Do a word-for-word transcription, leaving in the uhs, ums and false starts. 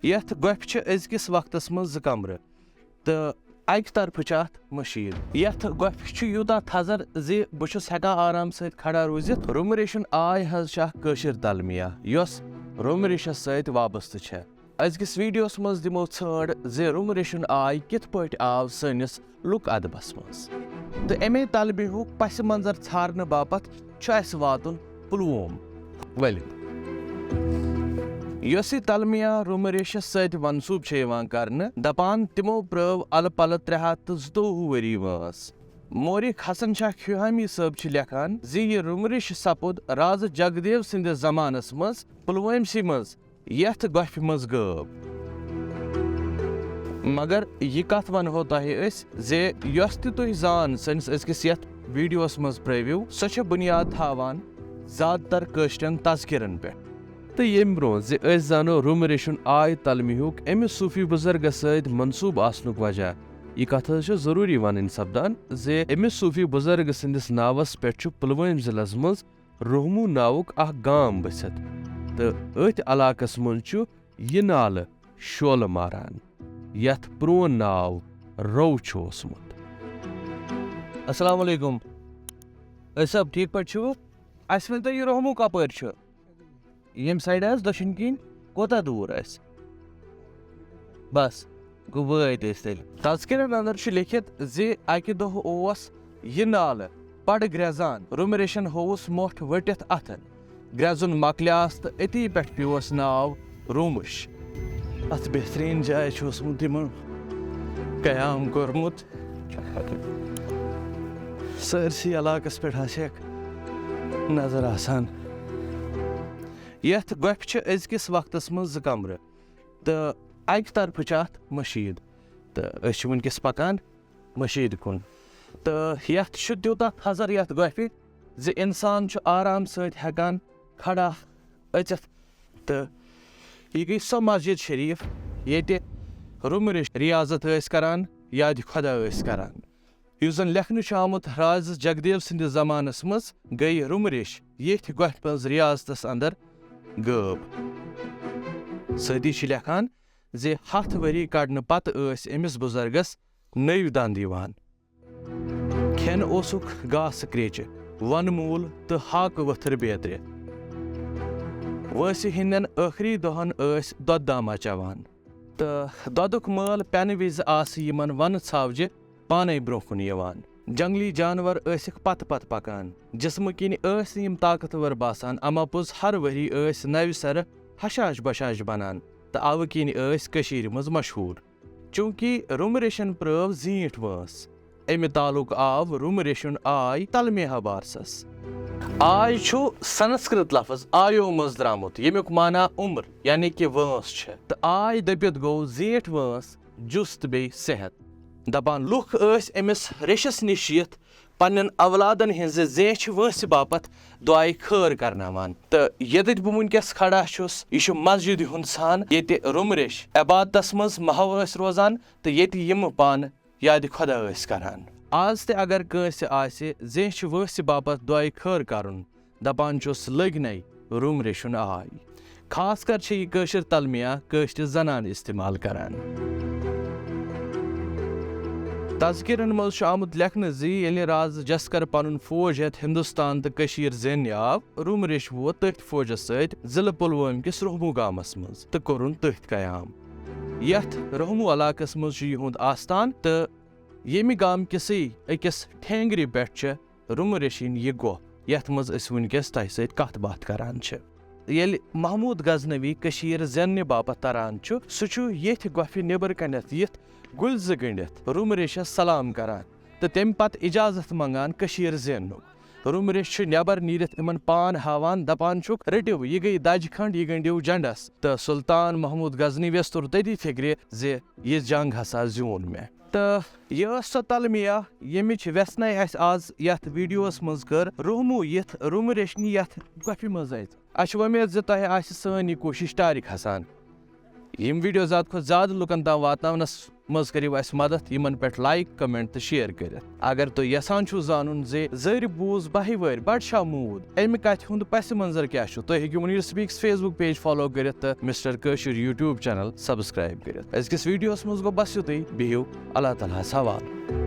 یتھ گۄپھِ چھِ أزکِس وقتس منٛز زٕ کمرٕ تہٕ اکہِ طرفہٕ چھِ اتھ مشیٖد۔ یتھ گۄپھِ چھُ یوٗتاہ تھزر زِ بہٕ چھُس ہٮ۪کان آرام سۭتۍ کھڑا روٗزِتھ۔ روٚمہٕ ریشُن آے حظ چھِ اکھ کٲشِر تلمیہ، یۄس روٚمہٕ ریشس سۭتۍ وابستہٕ چھےٚ۔ أزکِس ویڈیوس منٛز دِمو ژھانٛڈ زِ روٚمہٕ ریشُن آے کِتھ پٲٹھۍ آو سٲنِس لُکھ ادبس منٛز۔ تہٕ اَمے تلمیہُک پس منظر ژھارنہٕ باپتھ چھُ اَسہِ واتُن پلووم۔ ؤلِو۔ یۄس یہِ تلمیہ روٚمہٕ ریشس سۭتۍ منسوب چھےٚ یِوان کرنہٕ، دپان تِمو پرٲو الہٕ پلہٕ ترٛےٚ ہتھ تہٕ زٕتووُہ ؤری وٲنٛس۔ مورخ حسن شاہ کھیوہامی صٲب چھِ لیکھان زِ یہِ روٚمہٕ ریش سپُد رازٕ جگدیو سٕنٛدِس زمانس منٛز پلوٲمسٕے منٛز، یتھ گۄپھِ منٛز غٲب۔ مگر یہِ کتھ ونہو تۄہہِ أسۍ زِ یۄس تہِ تُہۍ زان سٲنِس أزکِس یتھ ویڈیوس منٛز پرٲوِو، سۄ چھےٚ بُنیاد تھاوان زیادٕ تر کٲشرٮ۪ن تذکرن پٮ۪ٹھ۔ تہٕ ییٚمہِ برونٛہہ زِ أسۍ زانو روٚمہٕ ریشُن آے تلمیہُک أمِس صوٗفی بُزرگس سۭتۍ منسوٗب آسنُک وجہ، یہِ کتھ حظ چھِ ضروٗری ونٕنۍ سپدان زِ أمِس صوٗفی بُزرگ سٕنٛدِس ناوس پٮ۪ٹھ چھُ پلوٲمۍ ضلعس منٛز روہمو ناوُک اکھ گام بٔسِتھ، تہٕ أتھۍ علاقس منٛز چھُ یہِ نالہٕ شولہٕ ماران، یتھ پرون ناو رو چھُ اوسمُت۔ السلام علیکم۔ أسۍ صٲب، ٹھیٖک پٲٹھۍ چھِوٕ؟ اَسہِ ؤنۍ تو، یہِ روہمو کپٲرۍ چھُ؟ ییٚمہِ سایڈٕ حظ دٔچھِنۍ کِنۍ کوٗتاہ دوٗر آسہِ؟ بس، گوٚو وٲتۍ أسۍ تیٚلہِ۔ تذکرن اندر چھُ لیٚکھِتھ زِ اکہِ دۄہ اوس یہِ نالہٕ پڑ گرٛٮ۪زان، روٚمہٕ ریشن ہووُس مۄٹھ ؤٹِتھ اتھٕ۔ گرٛٮ۪زُن مۄکلیاس تہٕ أتی پٮ۪ٹھ پیوس ناو رومُش۔ اتھ بہترین جایہِ چھُ اوسمُت یِمن قیام کوٚرمُت۔ سٲرسٕے علاقس پٮ۪ٹھ آسہِ ہیٚکھ نظر آسان۔ یتھ گۄپھِ چھِ أزکِس وقتس منٛز زٕ کمرٕ تہٕ اکہِ طرفہٕ چھِ اتھ مشیٖد، تہٕ أسۍ چھِ وٕنکیٚس پکان مشیٖد کُن۔ تہٕ یتھ چھُ تیوٗتاہ تھزر یتھ گۄپھِ زِ انسان چھُ آرام سۭتۍ ہٮ۪کان کھڑا أژِتھ۔ تہٕ یہِ گٔے سۄ مسجد شریف ییٚتہِ روٚمہٕ ریش ریاضت ٲسۍ کران، یادِ خۄدا ٲسۍ کران۔ یُس زن لیکھنہٕ چھُ آمُت رازٕ جگدیو سٕنٛدِس زمانس منٛز، گٔے روٚمہٕ ریش ییٚتھۍ گۄپھِ منٛز ریاضتس اندر غٲب۔ سٲتی چھِ لیکھان زِ ہتھ ؤری کڑنہٕ پتہٕ ٲسۍ أمِس بُزرگس نٔوۍ دند یِوان۔ کھٮ۪ن اوسُکھ گاسہٕ کریچہِ، ونہٕ موٗل تہٕ ہاکہٕ ؤتھٕر بیترِ۔ وٲنٛسہِ ہٕنٛدٮ۪ن ٲخری دۄہن ٲسۍ دۄدٕ دامہ چٮ۪وان۔ تہٕ دۄدُک مٲل پٮ۪نہٕ وِزِ آسہٕ یِمن ونہٕ ژھاوجہِ پانے برونٛہہ کُن یِوان۔ جنگلی جانور ٲسِکھ پتہٕ پتہٕ پکان۔ جسمہٕ کِنۍ ٲسۍ نہٕ یِم طاقتور باسان، اما پوٚز ہر ؤری ٲسۍ نوِ سرٕ ہشاش بشاش بنان تہٕ اوٕ کِنۍ ٲسۍ کٔشیٖرِ منٛز مشہوٗر۔ چوٗنٛکہِ روٚمہٕ ریشن پرٲو زیٖٹھ وٲنٛس، اَمہِ تعلُق آو روٚمہٕ ریشُن آے تلمیہ بارسس۔ آے چھُ سنسکرت لفظ آیو منٛز درٛامُت، ییٚمیُک معنی عمر یعنی کہِ وٲنٛس چھِ۔ تہٕ آے دٔپِتھ گوٚو زیٖٹھ وٲنٛس، جُس تہٕ بیٚیہِ صحت۔ دپان لُکھ ٲسۍ أمِس ریشس نِش یِتھ پننٮ۪ن اولادن ہٕنٛزِ زیچھِ وٲنٛسہِ باپتھ دعایہِ خٲر کرناوان۔ تہٕ ییٚتٮ۪تھ بہٕ وٕنکیٚس کھڑا چھُس، یہِ چھُ مسجدِ ہُنٛد سان، ییٚتہِ روٚمہٕ ریش عبادتس منٛز محو ٲسۍ روزان تہٕ ییٚتہِ یِم پانہٕ یادِ خۄدا ٲسۍ کران۔ آز تہِ اگر کٲنٛسہِ آسہِ زیچھِ وٲنٛسہِ باپتھ دعایہِ خٲر کرُن، دپان چھُس لٔگۍ نے روٚمہٕ ریشُن آے۔ خاص کر چھِ یہِ کٲشِر تلمیہ کٲشرِ زنانہٕ استعمال کران۔ تذکرن منٛز چھُ آمُت لیکھنہٕ زِ ییٚلہِ راز جسکر پنُن فوج ہٮ۪تھ ہندوستان تہٕ کٔشیٖر زیننہِ آو، روٚمہٕ ریش ووت تٔتھۍ فوجس سۭتۍ ضلعہٕ پلوٲمۍ کِس روہمو گامس منٛز تہٕ کوٚرُن تٔتھۍ قیام۔ یتھ روہمو علاقس منٛز چھُ یِہُنٛد آستان تہٕ ییٚمہِ گامہٕ کِسٕے أکِس ٹھینگرِ پٮ۪ٹھ چھےٚ روٚمہٕ ریشِنۍ یہِ گۄپھ، یتھ منٛز أسۍ وٕنکیٚس تۄہہِ سۭتۍ کتھ باتھ کران چھِ۔ ییٚلہِ محمود غزنوی کٔشیٖر زیننہِ باپتھ تران چھُ، سُہ چھُ ییٚتھۍ گۄپھِ نیبر کنٮ۪تھ یِتھ گُلۍ زٕ گٔنڈِتھ روٚمہٕ ریشس سلام کران تہٕ تمہِ پتہٕ اجازت منگان کٔشیٖر زیننُک۔ روٚمہٕ ریش چھُ نیبر نیٖرِتھ یِمن پان ہاوان، دپان چھُکھ، "رٔٹِو، یہِ گٔیہِ دجہِ کھنڈ، یہِ گٔنڈِو جنڈس۔" تہٕ سلطان محمود غزنویس توٚر تٔتی فِکرِ زِ یہِ جنگ ہسا زیوٗن مےٚ۔ تہٕ یہِ ٲس سۄ تلمیہ، ییٚمِچ وٮ۪ژھنَے اَسہِ آز یَتھ ویٖڈیوَس منٛز کٔر۔ روٚہمو یِتھ روٚمہٕ ریشنہِ یَتھ گۄپھِ منٛز اَژِ۔ اَسہِ چھِ وۄمید زِ تۄہہِ آسہِ سٲنۍ یہِ کوٗشِش ٹارِ کھسان۔ یِم ویٖڈیو زیادٕ کھۄتہٕ زیادٕ لُکَن تام واتناونَس منٛز کٔرِو اَسہِ مدد یِمن پٮ۪ٹھ like، comment تہٕ share کٔرِتھ۔ اگر تُہۍ یژھان چھِو زانُن زِ زٔرۍ بوٗز باہہِ وٲرۍ بڈٕ شاہ موٗد، اَمہِ کتھِ ہُنٛد پس منظر کیٛاہ چھُ، تُہۍ ہیٚکِو Munir Speaks Facebook page follow کٔرِتھ تہٕ مسٹر کٲشُر YouTube channel subscribe کٔرِتھ۔ أزکِس videoس منٛز گوٚو بس یُتُے، بِہِو اللہ تعالیٰ ہس حوالہٕ۔